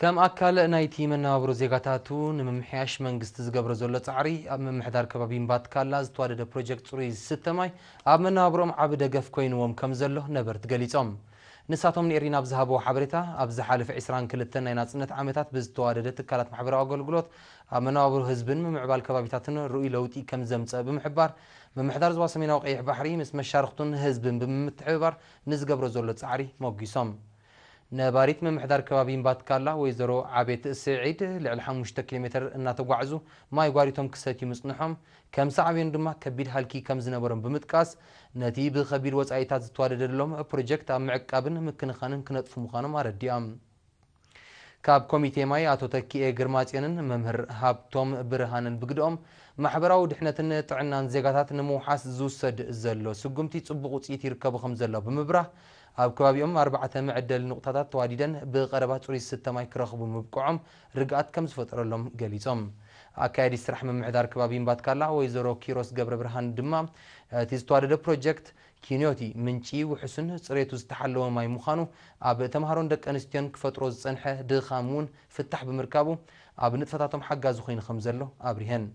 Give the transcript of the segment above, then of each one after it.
ከም ኣካል ናይቲ መነባብሮ ዜጋታቱ ንምምሕያሽ መንግስቲ ዝገብሮ ዘሎ ጻዕሪ፣ ኣብ ምምሕዳር ከባቢ እምባትካላ ዝተዋደደ ፕሮጀክት ጽሩይ ዝስተ ማይ ኣብ መነባብሮኦም ዓቢ ደገፍ ኮይንዎም ከም ዘሎ ነበርቲ ገሊጾም። ንሳቶም ንኤሪና ኣብ ዝሃብዎ ሓበሬታ፣ ኣብ ዝሓለፈ ዕስራን ክልተን ናይ ናጽነት ዓመታት ብዝተዋደደ ትካላት ማሕበራዊ ኣገልግሎት ኣብ መነባብሮ ህዝብን ምምዕባል ከባቢታትን ርኡይ ለውጢ ከም ዘምጸ ብምሕባር፣ ምምሕዳር ዞባ ሰሜናዊ ቀይሕ ባሕሪ ምስ መሻርኽቱን ህዝብን ብምትሕብባር ንዝገብሮ ዘሎ ጻዕሪ ሞጊሶም። ነባሪት ምምሕዳር ከባቢ እምባትካላ ወይዘሮ ዓቤት ስዒድ፣ ልዕሊ ሓሙሽተ ኪሎ ሜተር እናተጓዕዙ ማይ ጓሪቶም ክሰትዩ ምጽንሖም፣ ከም ሳዕቤኑ ድማ ከቢድ ሃልኪ ከም ዝነበሮም ብምጥቃስ፣ ነቲ ብኸቢድ ወጻኢታት ዝተዋደደሎም ፕሮጀክት ኣብ ምዕቃብን ምክንኻንን ክነጥፉ ምዃኖም ኣረዲኦም። ካብ ኮሚቴ ማይ ኣቶ ተኪኤ ግርማጽዮንን መምህር ሃብቶም ብርሃንን ብግድኦም፣ ማሕበራዊ ድሕነትን ጥዕናን ዜጋታት ንምውሓስ ዝውሰድ ዘሎ ስጉምቲ ጽቡቕ ውጽኢት ይርከቡ ከም ዘሎ ብምብራህ፣ ኣብ ከባቢኦም ኣርባዕተ መዐደሊ ንቑጣታት ተዋዲደን ብቐረባ ጽሩይ ዝስተ ማይ ክረኽቡ ምብቅዖም ርግኣት ከም ዝፈጠረሎም ገሊጾም። ኣካያዲት ስራሕ ምምሕዳር ከባቢ እምባትካላ ወይዘሮ ኪሮስ ገብረ ብርሃን ድማ፣ እቲ ዝተዋደደ ፕሮጀክት ኪንዮቲ ምንጪ ውሑስን ጽሬቱ ዝተሓለወ ማይ ምዃኑ፣ ኣብ ተምሃሮን ደቂ ኣንስትዮን ክፈጥሮ ዝጸንሐ ድኻም እውን ፍታሕ ብምርካቡ፣ ኣብ ንጥፈታቶም ሓጋዚ ኮይኑ ከም ዘሎ ኣብሪሀን።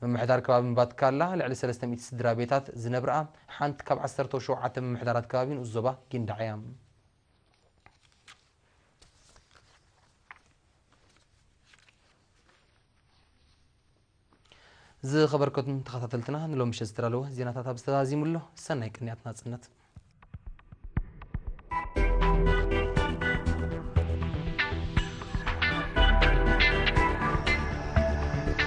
ምምሕዳር ከባቢ እምባትካላ ልዕሊ ሰለስተ ሚእቲ ስድራ ቤታት ዝነብርኣ ሓንቲ ካብ ዓሰርተ ሸውዓተ ምምሕዳራት ከባቢ ንኡስ ዞባ ጊንዳዕ እያ። ዝኸበርኩም ተኸታተልትና፣ ንሎሚ ምሸት ዝተዳለወ ዜናታት ኣብ ዝተዛዚሙ ኣሎ። ሰናይ ቅንያት ናጽነት።